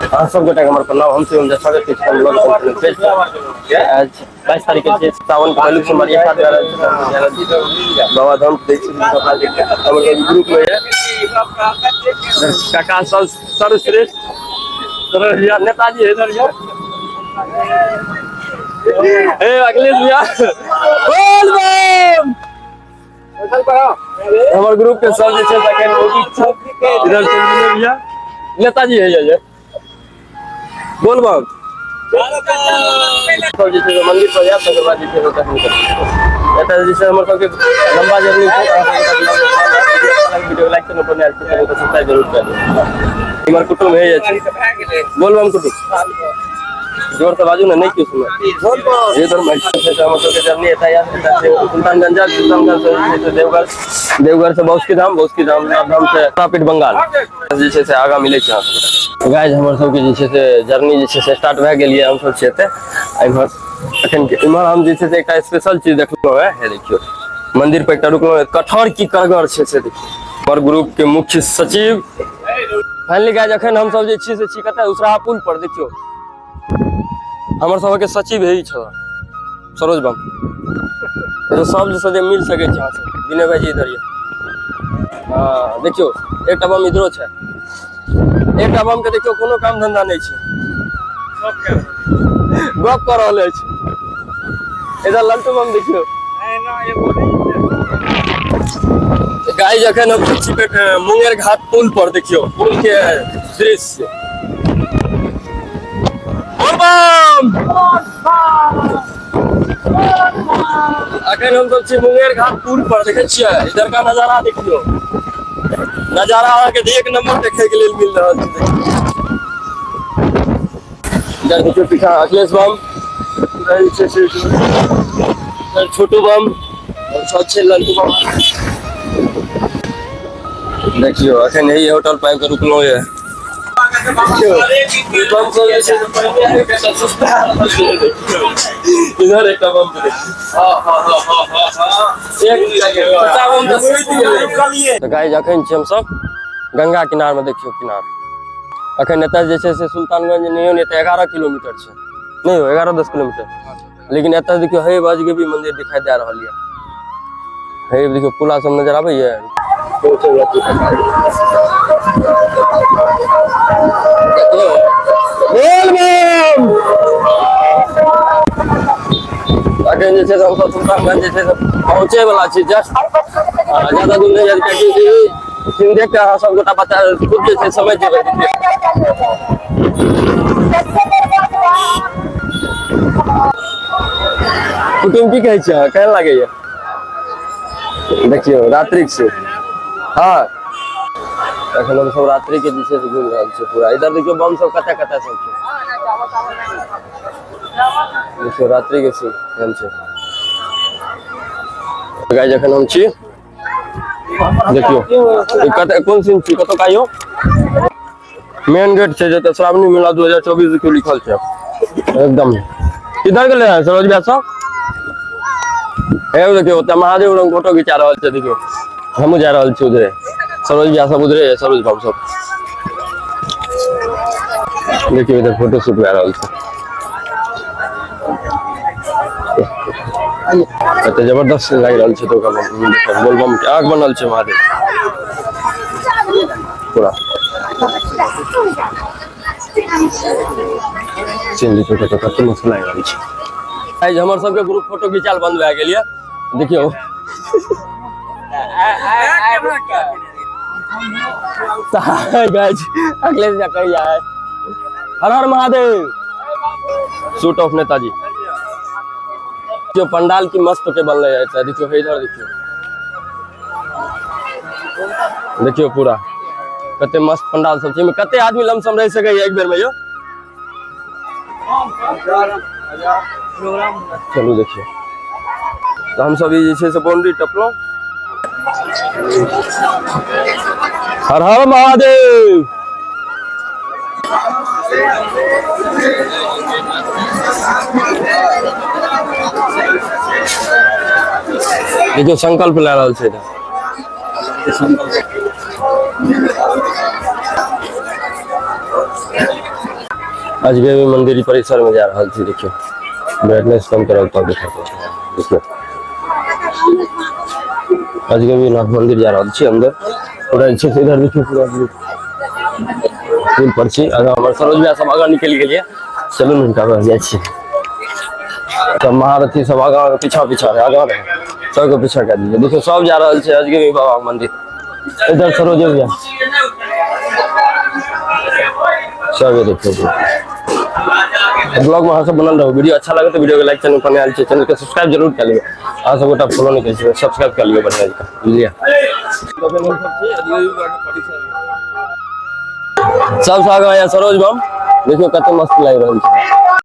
अहाँ सब गोटा के हमर प्रणाम। हम शिवम झा स्वागत करै छी अपन ब्लॉग चैनल पेज पर। आज 22 तारीख के छै, सावन के पहिलुक सोमवारी साथ जा रहल छै, हम जा रहल छी बाबा धाम। दै छी हमर ग्रुप में ये काका सब सर्वश्रेष्ठ सरोज भैया, नेताजी है इधर ये। ए अखिलेश भैया, बोल बम। हमर ग्रुप के सब जे छै तखन छै इधर चंदन भैया, नेताजी है ये, बोल बम। सब जे छै से मंदिर पर जायब, तकर बाद जे छै से तखन करब। एतऽ जे छै हमर सबके लंबा जर्नी छै। वीडियो लाइक चैनल पर नया छै चैनल को सब्सक्राइब जरूर कर देब। इमहर कुटुम है जे छै, बोल बम कुटुम, जोर से बाजू ने, नहीं क्यों सुना ये तो मैं छै। हमर सबके जर्नी एतऽ यार एतऽ छै सुल्तानगंज, सुल्तानगंज से जे छै से देवघर, देवघर से बौसकी धाम, बौसकी धाम धाम से तारापीठ बंगाल जे छै से आगाँ मिलै छै अहाँ सबके। गाइज, हमर सबके जे छै से जर्नी जे छै से स्टार्ट भए गेल यऽ। हमसब छियै एतऽ आ इम्हर एखन इम्हर हम जे छै से एकटा स्पेशल चीज देखलहुँ हेँ। हे देखियौ, मंदिर पर एकटा रुकलहुँ हेँ, कटहर की करगर छै से देखियौ। हमर ग्रुप के मुख्य सचिव। फाइनली गाइज, अखन हमसब जे छी से छी कतऽ? उसराहा पुल पर। देखियौ, हमर सबके सचिव हे छल सरोज बम। तो सब जे से मिल सकै छै अहाँ सब। विनय भाईजी इधर ये। हाँ, देखियौ, एकटा बम इधरो छै। एकटा बम के देखियौ, कोनो काम धंधा नहि छै, गप कऽ रहल अछि। इधर लल्टू बम देखियौ। गाइस, अखन हम छी मुंगेर घाट पुल पर। देखियौ पुल के दृश्य। बोल बम। अखन हम सब छी मुंगेर घाट पुल पर। देखै छियै इधर का नजारा? देखियौ नजारा, अहाँके एक नंबर देखे के लेल मिल रहल छै। इधर देखियौ, पीछा अखिलेश बम, इधर जे छै से इधर छोटू बम और सब छै लल्टू बम। देखियौ, अखन यही होटल पर आबि कऽ रुकलहुँ ये। देखियौ, ई बम सब जे छै से पहिने आबि कऽ सब सुस्ता रहल छै। देखियौ, इधर एकटा बम के देखियौ। एक छोटा बम तऽ सुति गेलै। तऽ गाइस, अखन छी हमसब गंगा किनार मे। देखियौ किनार। अखन एतऽ जे छै से सुल्तानगंज नहियो नहि तऽ 11 किलोमीटर छै, नहि हो 11-10 किलोमीटर। लेकिन एतऽ देखियौ, हे बजगेबी मंदिर दिखाई दे रहल यऽ। हे देखियौ, पुला सब नजर आबैया। बोल बम। अखन जे छै से हमसब सुल्तानगंज जे छै से पहुँचे वाला छी जस्ट, ज्यादा दूर नहि जाय, कियाकि ई सीन देख के अहाँ सब गोटा बच्चा खुद जे छै समझ जेबै। कुटुम, की कहै छियै अहाँ? केहन लागैया? देखियौ रात्रिक से। हाँ, एखन हम सब रात्रि के जे छै से घुमि रहल छियै पूरा। इधर देखियौ, बम सब कतऽ कतऽ सब छै। देखियौ रात्रि के सीन केहन छै। गाइस, जखन हम छी, देखियौ, ई कतऽ कोन सीन छी, कतऽ का? मेन गेट छै जतऽ श्रावणी मेला 2024 देखियौ लिखल छै एकदम। किधर गेलै हैं सरोज भैया सब? हे देखियौ, ओतऽ महादेव रंग फोटो घिचा रहल छै। देखियौ, हमहूँ जा रहल छी उधरे। सरोज भैया सब उधरे है, सरोज बाबू सब। देखियौ, इधर फोटो शूट भए रहल छै। एते जबरदस्त लागि रहल छै। तो बोलबम के आँख बनल छै महादेव पूरा सीन। देखियौ कतऽ कते मस्त लागि रहल छै। आइ हमर सबके ग्रुप फोटो घिचाल बंद भए गेल यऽ। देखियौ गाइस, अगले जा कही आए। हर हर महादेव। सूट ऑफ नेताजी। देखियौ पंडाल की मस्त के बनले है। देखियौ इधर, देखियौ, देखियौ पूरा कते मस्त पंडाल सब छै। एहिमे कते आदमी लमसम रहि सकैया एक बेर में यौ? चलू, देखियौ, तऽ हमसब ई जे छै से बाउंड्री टपलहुँ। हर हर महादेव। देखियौ, संकल्प लए रहल छै इधर। अजगैबी मंदिर परिसर में जा रहल छी। देखियौ, ब्राइटनेस कम करब तब देखा। देखियौ, अजगैबी नाथ मंदिर जा रहल छी अंदर पूरा जे छै से। इधर देखियौ, पूरा पुल पर छी। आगाँ हमर सरोज भैया सब आगाँ निकलि गेलियै। चलू ने, हुनका पास जाइ छी। सब महारथी सब आगाँ पीछा पीछा रहे, आगाँ रहे, सबके पीछा कए दियै। देखियौ, सब जा रहल छै अजगैबी बाबा मंदिर। इधर सरोज भैया सब। ये देखियौ, ब्लॉग में अहाँ सब बनल रहू। वीडियो अच्छा लगे तो वीडियो के लाइक, चैनल पर नया छै चैनल के सब्सक्राइब जरूर कर लियौ। अहाँ सब गोटा फॉलो नहि करै छियै, सब्सक्राइब कर लियौ बढ़िया जकाँ, बुझलियै? सबसँ आगाँ यहाँ सरोज बम। देखियौ, कते मस्त लागि रहल छै।